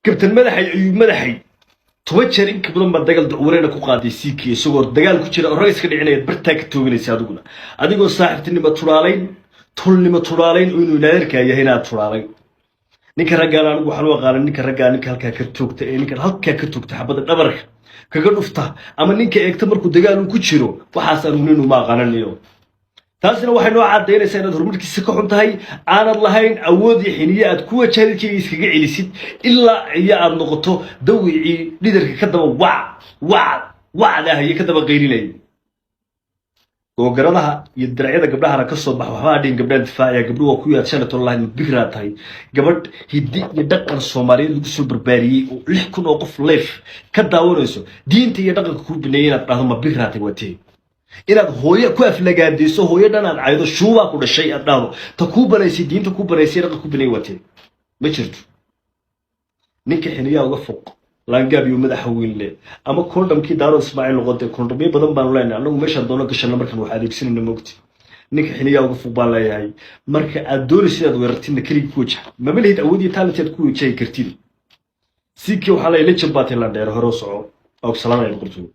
Kabtan Madaxay ayuu madaxay 10 jeer in ka badan baa dagaal dacwareena ku qaaday CK, isagoo dagaal ku jira oo rag iska dhicinaya bartaa ka tooganaysa. Adiguna adigoo saaxiibtinimo turaalayn, tulnimo turaalayn, oo inuu naadirkaa yahay inaad turaalayn. Ninka raggaan anigu waxaan u aqaana ninka raggaa ninka halkaa ka toogta, ee ninkan halkaa ka toogta, xabadda dhabarka kaga dhufta, ama ninka eegta markuu dagaal uu ku jiro. Waxaas anigu nin uma aqaananayo. Taasina waxay noo caddaynaysaa inaad horumarkiisa ka xun tahay, aanad lahayn awood iyo xiniye aad ku wajahda keliya iskaga celisid, ilaa iyo aad noqoto dawicii dhidarka ka daba wac wac wacdahaye, ka daba qaylinaya. Googaradaha iyo diracyada gabdhahana ka soo bax. Waxbaa dhihin gabdhaha difaacaya, gabdhuhu waa kuwii aad shalato lahayd. Bigraad tahay gabadh hiddi iyo dhaqan Soomaaliyeed lagu soo barbaariyey oo 6000 oo qof live ka daawanayso, diinta iyo dhaqanka kuu baneeyey inaad dhahdo ma bigraad tahay? Waa tee inaad hooyo ku aflagaadeyso, hooyo dhan aad caydo, shuubaa ku dhashay aad dhahdo. Ta kuu banaysay, diinta kuu banaysay, dhaqan kuu baneeyey waa tee? Ma jirto. Ninka xiniyaa uga foq laangaab iyo madaxa weyn leh ama kondhamkii Daarood Ismaaciil noqotay. Kondhamyo badan baanu leenahay annagu, meeshaan doono gashana markaan wax adeegsanayna mogti. Ninka xiniyaa uga foq baan leeyahay. Marka aad doonaysid inaad weerartidna keligii ku wajaha, mama lihid awood iyo talent aad ku wajahi kartid. CK waxaa leeyahay, legend baa tahay, landheer, hore u soco. Waa ku salaamaya, boqortooyo.